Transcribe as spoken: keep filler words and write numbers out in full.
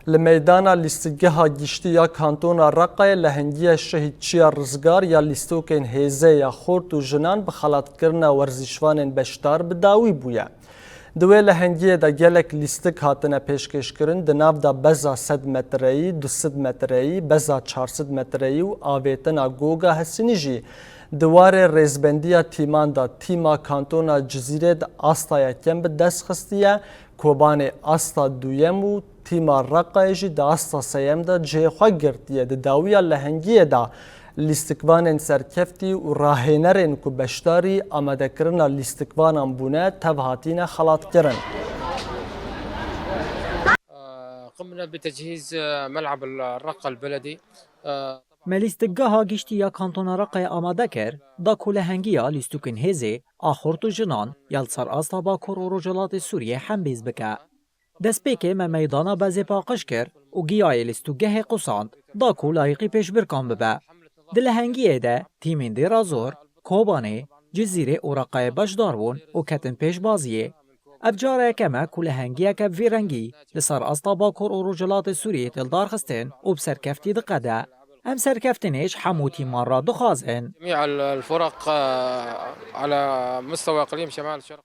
Li meydana lîstikgeha giştî ya Kantona Reqayê lehengiya Şehîd Çiya Rizgar ya lîstokên hêzê ya xort û jinan bi xelatkirina werzîşvanên beşdar bi dawî bûye. Di wê lehengiyê de gelek lîstik hatine pêşkêşkirin, di nav de beza sed metreyî, du sed metreyî, beza çar sed metreyî û avêtina Goga Hesinî jî. Di warê rêzbendiya tîman de, tîma Kantona Cizîrê di asta yekem bi dest xistiye, Kobanê asta duyem û tîma Reqayê jî di asta seyem de cihê xwe girtiye. Di dawiya lehengiyê de lîstikvanên serkeftî û rahênerên ku beşdarî amadekirina lîstikvanan bûne, tev hatine xelatkirin. قمنا بتجهيز ملعب الرقة البلدي. Me lîstikgeha giştî ya Kantona Reqayê amade kir, da ku lehengiya lîstokên hêzê a xort û jinan ya li ser asta Bakur û Rojhilatê Sûriyê hembêz bike. Destpêkê me meydana bezê paqij kir û giyayê lîstokgehê qusand, da ku layîqî pêşbirkan bibe. Di lehengiyê de tîmên Dêra Zor, Kobanê, Cizîrê û Reqayê beşdar bûn û ketin pêşbaziyê. Ev cara yekem e ku lehengiyeke bi vî rengî li ser asta Bakur û Rojhilatê Sûriyê tê lidarxistin û bi serkeftî diqede. Em serkeftinê ji hemû tîman re dixwazin. جميع الفرق على مستوى اقليم شمال الشرق.